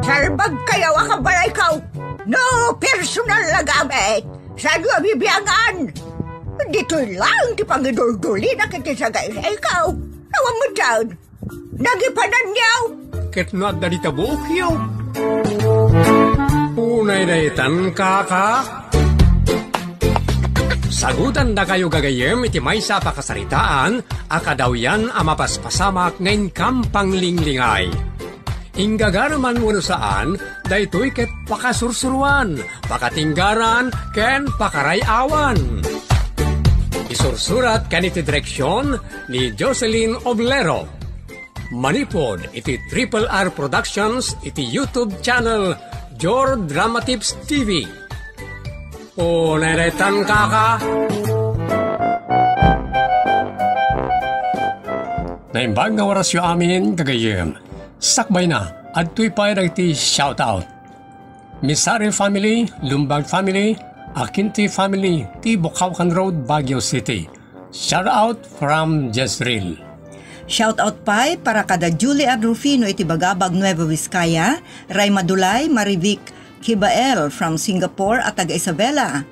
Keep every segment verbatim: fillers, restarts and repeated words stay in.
Sarbag kayo a kabalayko. No personal a gamit, saanyo a bibiangan. Ditoy lang ti pangiduldulina iti sagayrayko. Awan met daan. Nagipananyo. Ket no adda dita buokyo. Unay daytan, kaka. Sagutandakayo gagayyem iti maysa a pakasaritaan a kadawyan a mapaspasamak nga inkam panglinglingay. Inggagareman wenno saan, daytoy ket pakasursuroan, pakatinggaran, ken pakaray-awan. Isursurat ken iti direksion ni Jocelyn Oblero. Manipud iti Triple R Productions iti YouTube channel Jor Drama Tips T V. O, nairetan, kaka. Naimbag nga orasyo amin, gagayyem. Sakbayna, adtoy pay dagiti shoutout. Misari family, Lumbag family, Aquinte family, ti Bukawkan Road, Baguio City. Shout out from Jezreel. Shout out pay para kada Julie Ann Rufino iti Bagabag, Nueva Vizcaya, Ray Madulay, Marivic Kibael from Singapore a taga Isabela,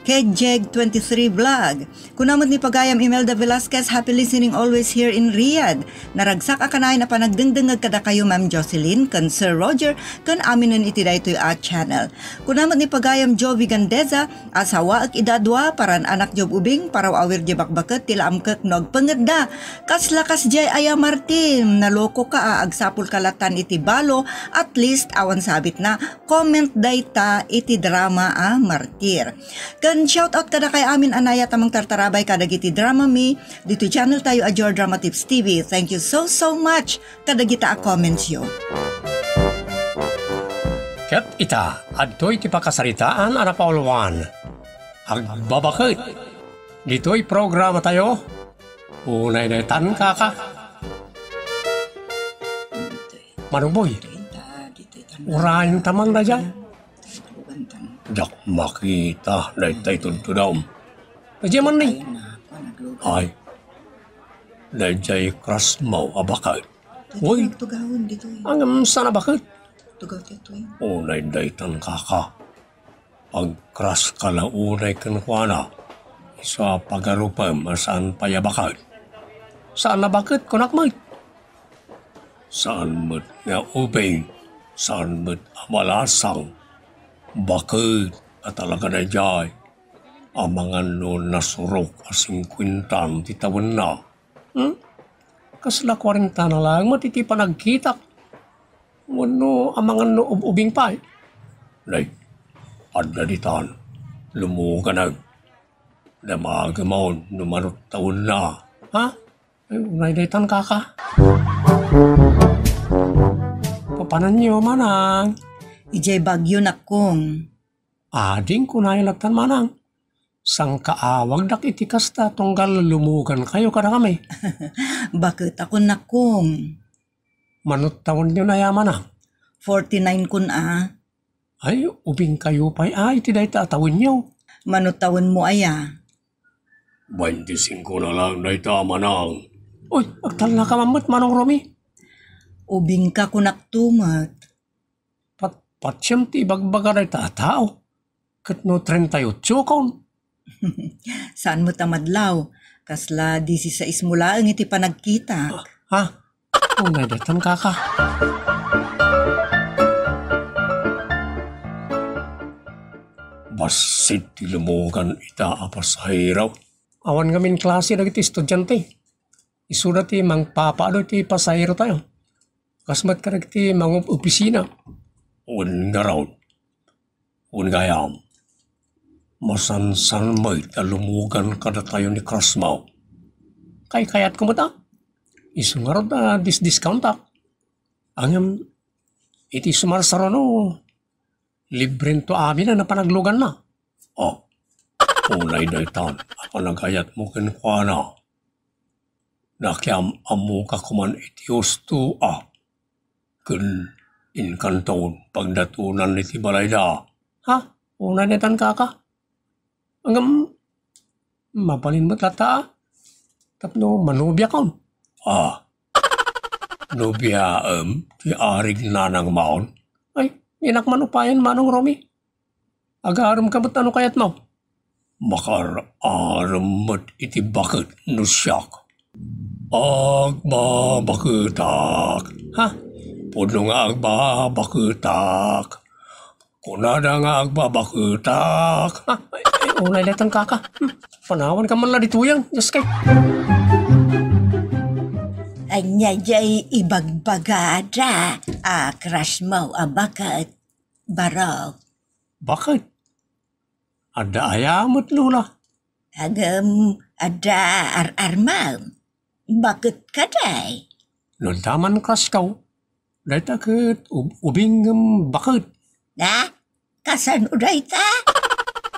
Kejeg twenty-three Vlog. Kuna met ni pagayam Imelda Velasquez, happy listening always here in Riyadh. Naragsak a kanayon a panagdengdengngeg kadakayo, Ma'am Jocelyn, ken Sir Roger, ken aminen iti daytoy a channel. Kuna met ni pagayam Jovi Gandeza, asawaek ida dua, paran anak diay ubing, paraw-awir diay bakbaket, ti laamkek no agpengedda. Kasla kasdiay aya, Martin, nalokoka a agsapulka latan iti balo, at least awan sabitna, comment dayta iti drama a Martir. Ken shout out kadakay amin a nayaat a mangtartarabay kadagiti drama mi, ditoy channel tayo a Jor Drama Tips T V. Thank you so, so much kadagita a comments yo. Ket ita, adtoy ti pakasaritaan a napauluan. Agbabaket. Ditoy programa tayo, unay daytan, kaka. Manong Boy, urayen ta man dayta. Diak makita daytay tudtudom. Daydiay man ni. Ay, daydiay crush mo a baket. Uy, tugawen ditoy. Ngem saan a baket? Tugaw ti atoy. Unay daytan, kaka. Agcrush ka la unay kenkuana. Isu a pagarupem a saan pay a baket. Saan a baket, kunak met. Saan met nga ubing, saan met a balasang. Baket a talaga daydiay. Amangan no nasurok a singkuentan ti tawenna. Hmm? Kasla kuarentana laeng met iti panagkitak. Wenno amangan no ub-ubing pay. Nay, adda ditan, lumuganen. Damagem no manut tawenna. Ha? Ay, unay daytan, kaka. Papananyo, manang. Idiay Baguio, nakkong. Ading kunayo lattan, manang. Sangkaawagdak iti kasta tunggal lumugankayo kadakami. Baket a kunnakkong. Manut tawenyo nay a, manang? Forty-nine kun a. Ay, ubingkayo pay a iti dayta a tawenyo. Manut tawenmo aya? Baintisingko na lang dayta, manang. Uy, agtalnaka man met, Manong Romy. Ubingka kunak to met. Patpatiem ti ibagbaga dayta a tao. Ket no treinta y ocho kon. Saan met a madlaw? Kasla dieciséis mo laeng iti panagkitak. Ha? Unay daytan, kaka. Bassit ti lumugan ita a pasahero. Awan ngamin klase dagiti estudiante. Isuda ti mangpapaado iti pasahero tayo. Kas met kadagiti mangopisina. Wen ngarud. Wen gayam. Masansan met a lumugan kadatayo ni crush mo. Kaykayatko met a. Isu ngarud a disdiscountak. Ngem iti sumarsaruno, librento amin a napanagluganna. Oh, unay daytan a panagayatmo kenkuana. Nakiam-ammoka koman iti husto a ken inkanton pagdatonan iti balayda. Ha? Unay daytan, kaka? Ngem, mabalin met latta a tapno manubiakon. Ah, nobiaem ti arig nanang maon? Inak man upayen, Manong Romy. Agarem ka met no kayatmo. Makaar-arem met iti baket no siak. Agbabaketak. Ha? Pudno nga agbabaketak. Kunada nga agbabaketak. Ha? Ay, ay, unay daytan, kaka. Hmm. Panawan ka man la ditoy, Dios kay. Ania jay ibagbagada a crush mo a baket, Barok? Baket? Adda aya met, Lola? Agem, adda ar-armam. Baket kadi? No adda man crush ko, dayta ket ub-, ubing ngem baket. Ha? Kasano dayta?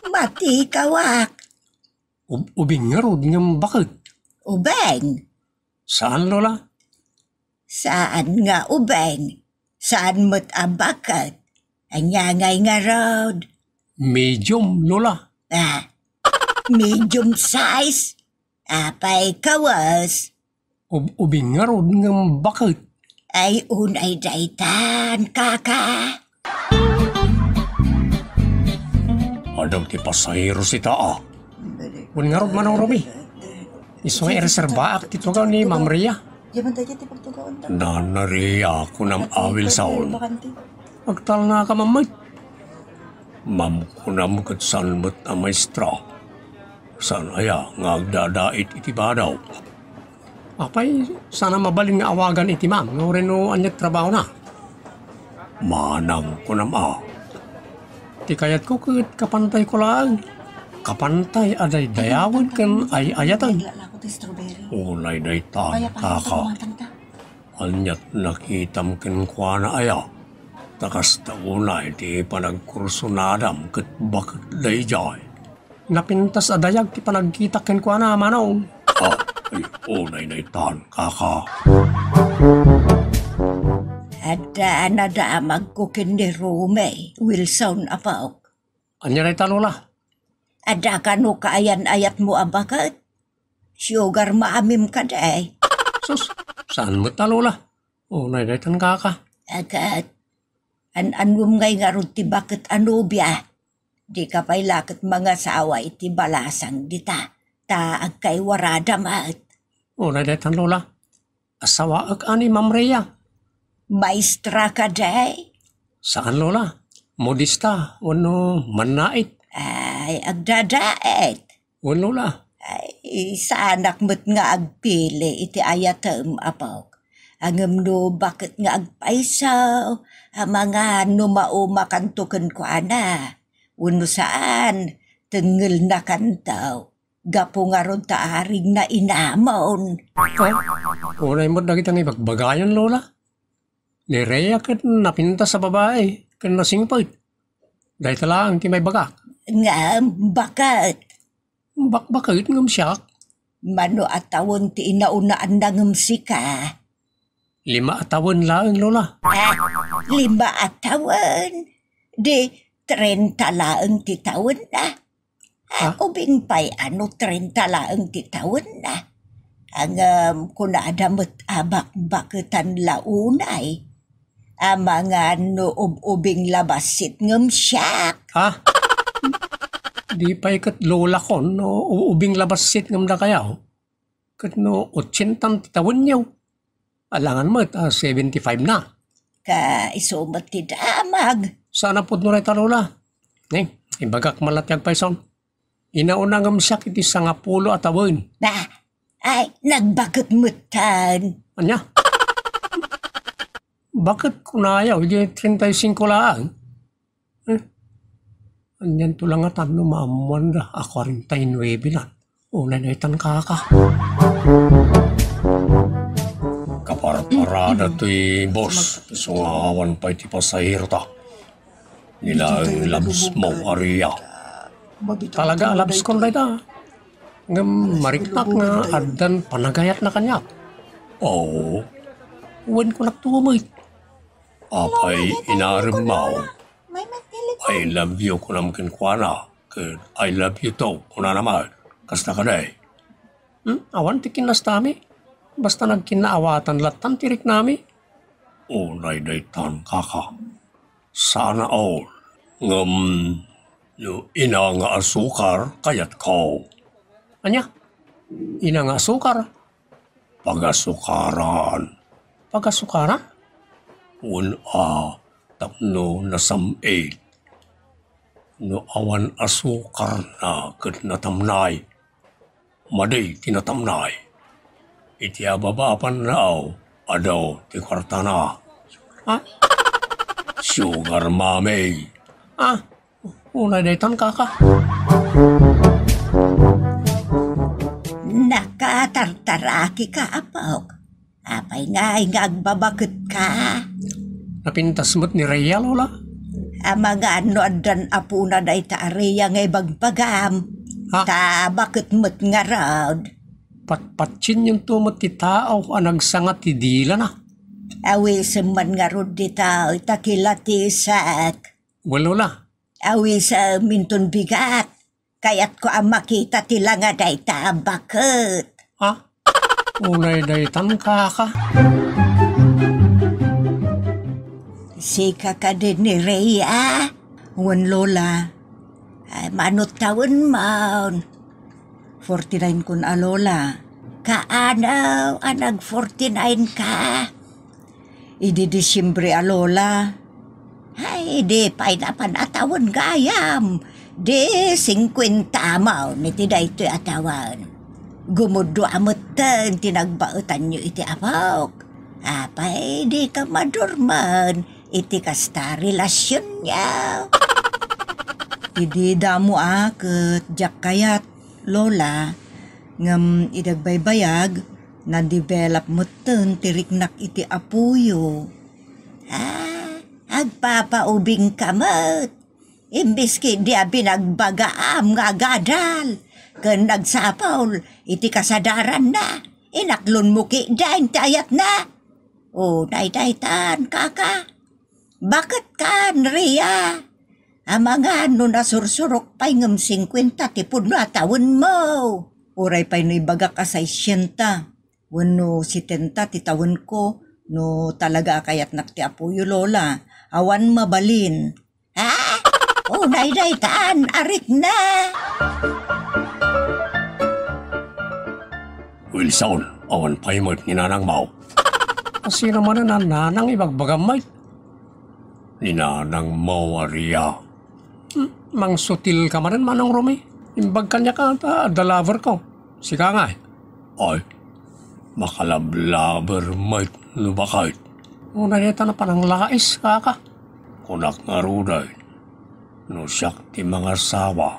Matikawak. Ub-, ubing ngarud ngem baket. Ubing? Saan, Lola? Saan nga ubing? Saan met a baket? Ania ngay ngarud? Medium, Lola. Ah, medium size? Apay kawes? Ub-, ubing ngarud ngem baket. Ay, unay daytan, kaka. Adda ti pasahero sita, a. Wen ngarud, Manong Romy. Isu nga ireserbaak ti tugaw ni Ma'am Rhea. Nanariak, kunam a Wilson. Agtalnaka man met. Ma'am, kunam ket saan met a maestra. Saan aya nga agdadait iti badaw? Apay, saan a mabalin nga awagan iti ma'am, no, wenno ania ti trabahona? Manang kunam a. Ti kayatko ket kapantayko laeng. Kapantay a daydayawen ken ay-ayaten. Unay daytan, kaka. Ania ti nakitam kenkuana aya? Ta kasta unay ti panagkursunadam ket baket daydiay. Napintas a dayag ti panagkitak kenkuana, Manong. Ah, ay, unay daytan, kaka. Adda a nadamagko ken ni Romy, Wilson, apok. Ania dayta, Lola? Adda kano kaayan-ayatmo a baket? Sugar maamim kadi? Sus, saan met a, Lola? Unay daytan, kaka. Agat, an-anuem ngay ngarud ti baket a nobia? Dika pay la ket mangasawa iti balasang dita, ta agkaiwarada met. Unay daytan, Lola. Asawaek a ni Ma'am Rhea. Maestra kadi? Saan, Lola. Modista wenno mannait. Ay, agdadait. Wen, Lola. Ay, saanak met nga agpili iti ayatem, apok. Ngem no baket nga agpayso, amangan no maumakanto kenkuana. Wenno saan, tengngelnakanto. Gapu ngarud ta arigna inamon. Unay met dagita nga ibagbagayon, Lola. Ni Rhea ket napintas a babai ken nasingpet. Dayta laeng ti maibagak. Ngem baket? Bakbaket ngem siak. Mano a tawen ti inaunaan na ngem sika? Lima a tawen laeng, Lola. Ah, lima a tawen? Di trenta laeng ti tawenna. Ah, ubing pay a no trenta laeng ti tawenna. Ngem kunada met a bakbaketan la unay. Amangan no ub-ubing la bassit ngem siak. Ha? Di pay ket lolakon no ub-ubing la bassit ngem dakayo. Ket no otsentan ti tawenyo, alangan met a seventy-five na. Ka isu met ti damag. Saan a pudno dayta, Lola? Ni, ibagak man la ti agpayson. Inauna ngem siak iti sangapulo a tawen. Ba, ay, nagbaket metten. Ania? Baket kunayo, iti treinta y cinco laeng. Eh, anianto la ngatan no maammoanda a cuarenta y nueve na. Unay daytan, kaka. Kaparparada toy boss, isu nga awan pay ti pasahero ta. Ni laeng labs mo, Aria. Talaga a labskon dayta. Ngem mariknak nga addan panagayatna kaniak. Oo. Wen, kunak to met. Apay, inarem mo. I love you, kunam kenkuana. Ket, "I love you too," kunana met. Kasta kadi? Hmm? Awan ti kinastami. Basta nagkinnaawatan lattan ti riknami. Unay daytan, kaka. Sana all. Ngem no ina nga asukar, kayatko. Ania? Ina nga asukar? Pagasukaran. Pagasukaran? Wen a, tapno nasam-it. No awan asukarna ket natamnay, madi ti natamnay. Iti ababa a pannaaw, adu ti kuartana. Ha? Sugar mommy. Ah, unay daytan, kaka. Nakatartarakika, apok. Apay ngay nga agbabaketka? Napintas met ni Rhea, Lola. Amangan no addan apuna dayta a Rhea nga ibagbagam. Ha? Ta baket met ngarud. Patpatsinyonto met ti tao a nagsanga ti dilana. Awisem man ngarud dita, ta kilatisek. Well, Lola. Awisem inton bigat. Kayatko a makita ti langa dayta a baket. Ha? Unay daytan, kaka. Sika kadi ni Rhea? Wen, Lola. Ay, mano tawen man. Forty-nine kun a, Lola. Kaano a nag-forty-nine ka? Idi Disiembre a, Lola. Ay, di pay napan a tawen gayam. Di singkuenta manen iti daytoy a tawen. Gumudua metten ti nagbaetanyo iti apok. Apay, dika madurman iti kasta a relasionyo. Idi damo a ket diak kayat, Lola, ngem idi agbaybayag, na-develop metten ti riknak iti apoyo. Ah, agpapaubingka met. Imbes ketdi a binagbagaam nga agadal ken agsapul iti kasadaranna, inaklonmo ketdin ti ayatna. O, daydaytan, kaka. Baket kan, Rhea. Amangan no nasursurok pay ngem singkuenta ti pudno a tawenmo. Uray pay no ibagak a saisienta wenno setenta ti tawenko, no talaga a kayatnak ti apoyo, Lola. Awan mabalin. Ha? Unay daytan, arikna. Wilson, awan pay met ni nanangmo. Asino manen a nanang ibagbagam met? Ni nanangmo, Rhea. Hmm, mangsutil ka manen, Manong Romy. Imbag kaniak ta adda lover ko. Sika ngay. Ay, makalablabber met no baket. Unay dayta a pananglais, kaka. Kunak ngaruden, no siak ti mangasawa,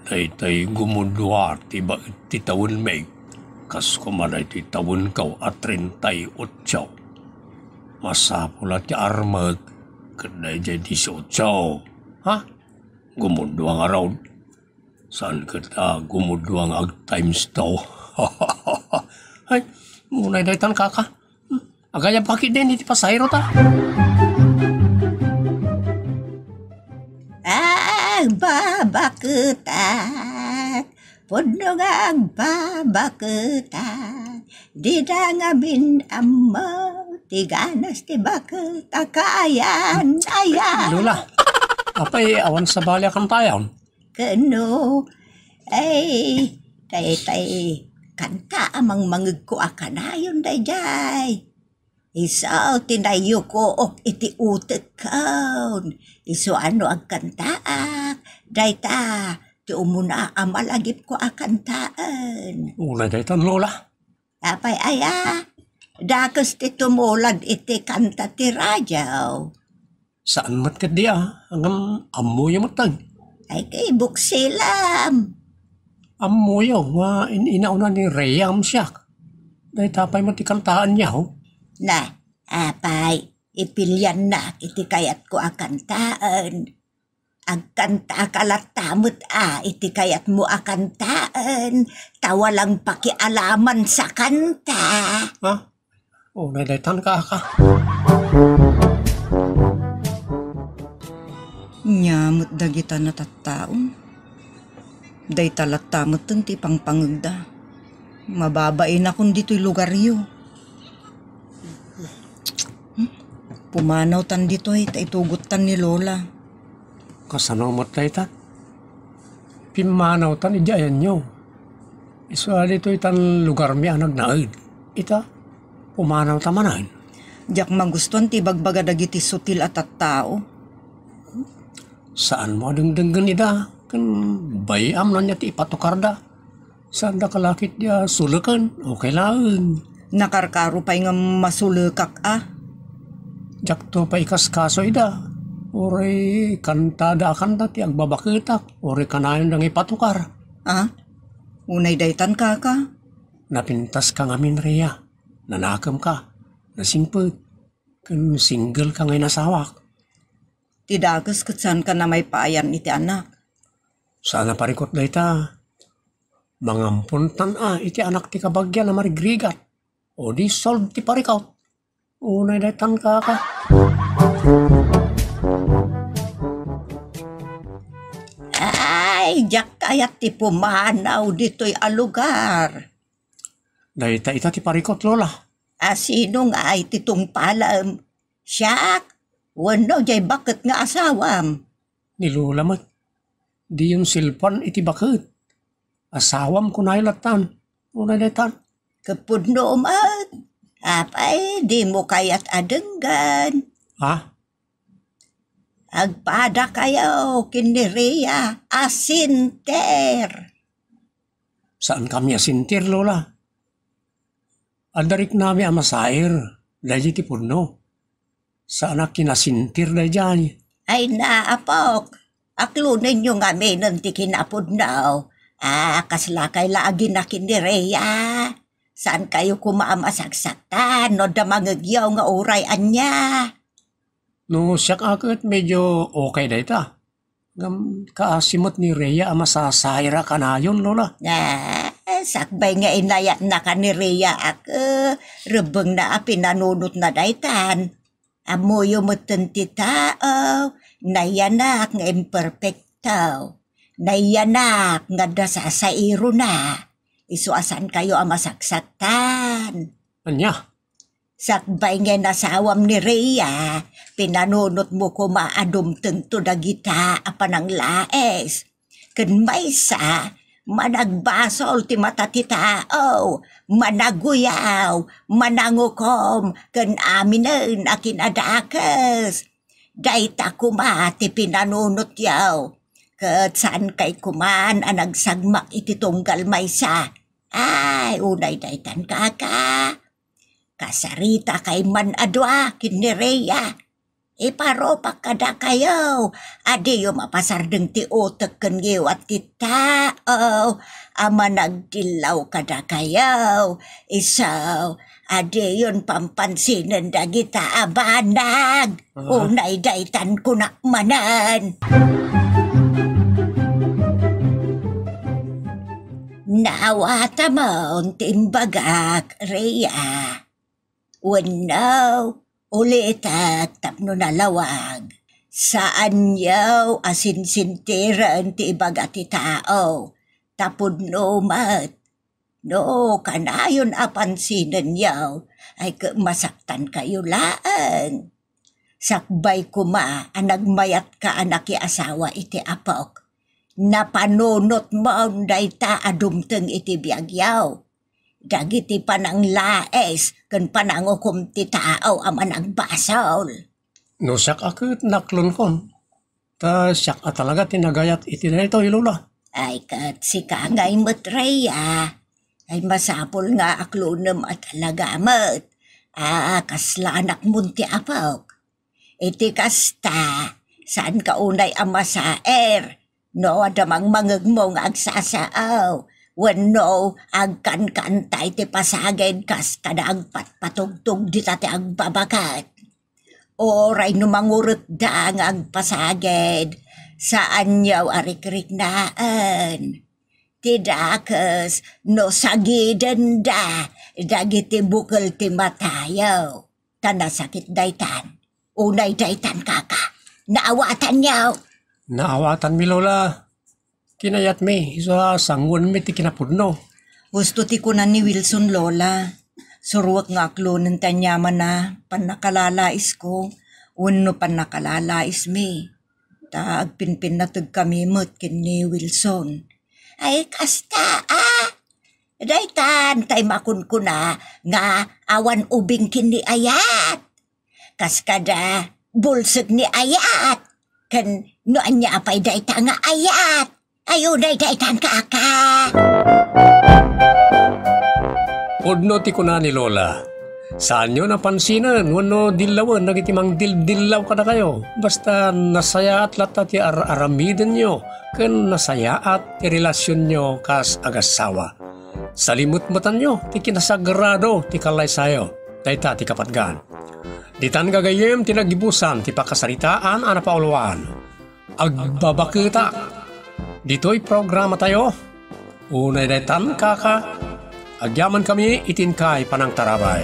daytay gumudua ti baet ti tawenmi, kas koma daytoy tawenko a treinta y ocho. Masapul a ti armek ket daydiay dieciocho. Ha? Gumudua ngarud. Saan ket a gumudua nga ag-times two? Ay, unay daytan, kaka. Agayab ka ketdin iti pasahero ta. Agbabaketak, pudno nga agbabaketak. Dida ngamin ammo ti ganas ti baket a kaayan, ayan. Lola, apay awan sabali a kantayon? Ken no, ay, daytay kanta a mangmangegko a kanayon daydiay. Isu ti naiyukook iti utekkon. Isu a no agkantaak, dayta ti umuna a malagipko a kantaen. Unay daytan, Lola. Apay aya, dakes ti tumulad iti kanta ti radio. Saan met ketdi a, ngem ammoyo metten. Ay, kay bukselam. Ammoyo nga in-inauna ni Rhea ngem siak. Dayta pay met ti kantaenyo. Na, apay, ipiliannak iti kayatko a kantaen. Agkantaak latta met a iti kayatmo a kantaen, ta walang pakialaman sa kanta. Ha? O, daytan, kaka. Nia met dagita natattaon. Dayta latta metten ti pangpangegda. Mababainakon ditoy lugaryo. Hmm? Pumanawtan ditoy, ta itugottan ni Lola. Kasano met dayta? Pimmanawtan idiay ayanyo. Isu a ditoy tan lugarmi a nagnaed. Ita, pumanawta manen. Diak magustuan ti ibagbaga dagiti sutil a tattao. Saanmo a dengdenggen ida, ken bay-am no ania ti ipatukarda. Saanda ka lakit dia suleken, okay laeng. Nakarkaro pay nga masulekak a. Diakto pay ikaskaso ida. Uray kantada a kanta ti agbabaketak, uray kanayon da nga ipatukar. Ah? Unay daytan, kaka? Napintas ka ngamin, Rhea. Nanakem ka. Nasingpet. Ken single ka nga inasawak. Ti dakes ket saan ka na maipayan iti anak. Saan a parikut dayta. Mangampuntan a iti anak ti kabagian a marigrigat. O di solve ti parikut. Unay daytan, kaka. Ay, diak kayat ti pumanaw ditoy a lugar. Dayta ita ti parikut, Lola. A sino nga ay ti tungpalem? Siak? Wenno diay baket nga asawam? Ni Lola met. Diyon silpuan iti baket. Asawam kunayo lattan. Unay daytan. Ket pudno met. Apay, dimo kayat a denggen? Ha? Agpadakayo ken ni Rhea a sinter. Saan kami a sinter, Lola. Adda riknami a masaer, daydi ti pudno. Saan a kinasinter daydiay. Ay na, apok, aklonenyo ngaminen ti kinapudno. A, kaslakay la aginakin ni Rhea. Saan kayo koma a masaksaktan no adda mangegyo nga uray ania? No siak a ket, medyo okay dayta. Ngem kaasi met ni Rhea a masasaira kanayon, Lola. Ah, sakbay nga inayatnaka ni Rhea a ket, rebbengna a pinanunotna daytan. Ammoyo metten ti tao, nayanak nga imperfekto. Nayanak nga adda sasairona. Isu a saan kayo a masaksaktan. Ania? Sakbay nga inasawam ni Rhea, pinanunotmo koma a dumtengto dagita a pananglaes. Ken maysa, managbasol ti mata ti tao, managuyaw, manangukom, ken aminen a kinadakes. Dayta koma ti pinanunotyo. Ket saankay koman a nagsagmak iti tunggal maysa. Ay, unay daytan, kaka. Kasaritakay man a dua ken ni Rhea. Iparupak kadakayo a diyo mapasardeng ti utek ken ngiwat ti tao a managdillaw kadakayo. Isu a diyon pampansinen dagita a banag. Ah. Unay daytan kunak manen. Naawatamon ti imbagak, Rhea. Wenno, ulitek tapno nalawag. Saanyo a sinsintiren ti ibaga ti tao. Ta pudno met. No kanayon a pansinenyo, ay ket masaktankayo laeng. Sakbay koma a nagmayatka a nakiasawa iti apok. Napanunotmon dayta a dumteng iti biagyo. Dagiti pananglaes ken panangukom ti tao a managbasol. No siak a ket naklonkon, ta siak a talaga ti nagayat iti daytoy, Lola. Ay, ket sika ngay met, Rhea. Ay, masapul nga aklonem a talaga met. A, kasla anakmon ti apok. Iti kasta, saanka unay a masaer. No adda mangmangegmo nga agsasao, wenno agkankanta iti pasagid kas kada agpatpatugtog dita ti agbabaket. Uray no manguretda nga agpasagid, saanyo a rikriknaen. Ti dakes no sagidenda dagiti bukel ti matayo. Ta nasakit daytan. Unay daytan, kaka. Naawatanyo. Naawatanmi, Lola. Kinayatmi, isu a sanguenmi ti kinapudno. Husto ti kuna ni Wilson, Lola. Suruek nga aklonen ti aniamanna, pannakalalaesko. wenno pannakalalaismi, ta agpinpinnategkami met ken ni Wilson. Ay, kasta, a. Daytan tay makunkuna nga awan ubing ken ni ayat. Kas kada bulsek ni ayat. Ken no ania pay dayta nga ayat? Ay, unay daytan, kaka. Pudno ti kuna ni Lola. Saanyo napansinen wenno dillawen dagiti mangdildillaw kadakayo. Basta nasayaat latta ti ar-aramidenyo ken nasayaat ti relasionyo kas agassawa. Salimetmetanyo ti kinasagrado ti kallaysayo. Dayta ti kapatgan. Ditan gagayyem ti naggibusan ti pakasaritaan a napauluan. Agbabaketa. Ditoy programatayo. Unay daytan, kaka. Agyamankami iti inkay panangtarabay.